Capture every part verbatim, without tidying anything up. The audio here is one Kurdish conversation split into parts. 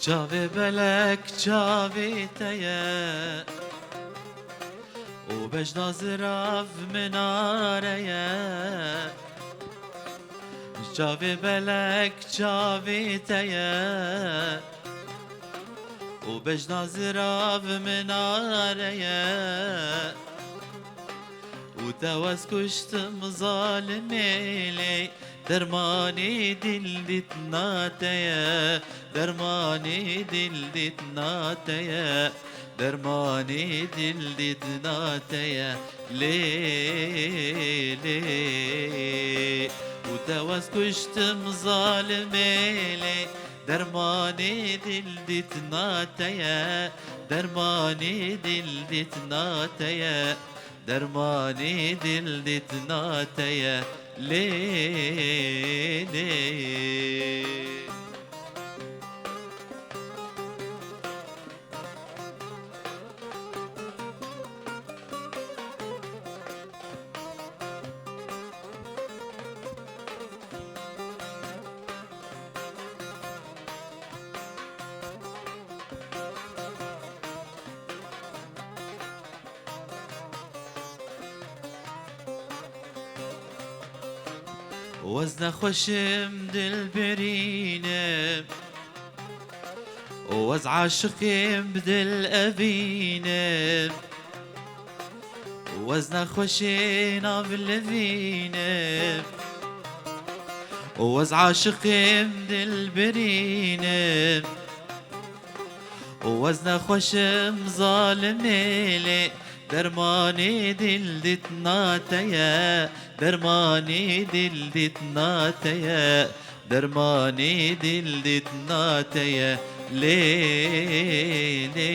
Çavê belek çavê te ye û bejna zirav minare ye. Çavê belek çavê te ye û bejna zirav minare ye. Û te wez kuştim zalimê lê dermanê dil dîtina te ye, dermanê dil dîtina te ye, dermanê dil dîtina te ye lê lê. Û te wez kuştim zalimê lê dermanê dil dîtina te ye, dermanê dil dîtina te ye. Dermanê dil dîtina te ye lê lê. Wez nexweşim dilbirînim, wez aşiqim dilevînim, wez nexweşê navlivînim, wez aşiqim dilbirînim. Wez nexweşim zalimê lê dermanê dil dîtina te ye, dermanê dil dîtina te ye, dermanê dil dîtina te ye lê lê.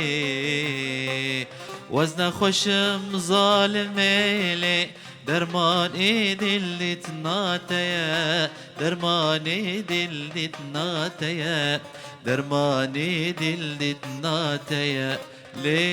Wez nexweşim zalimê lê dermanê dil dîtina te ye, dermanê dil dîtina te ye. Dermanê dil dîtina te ye lê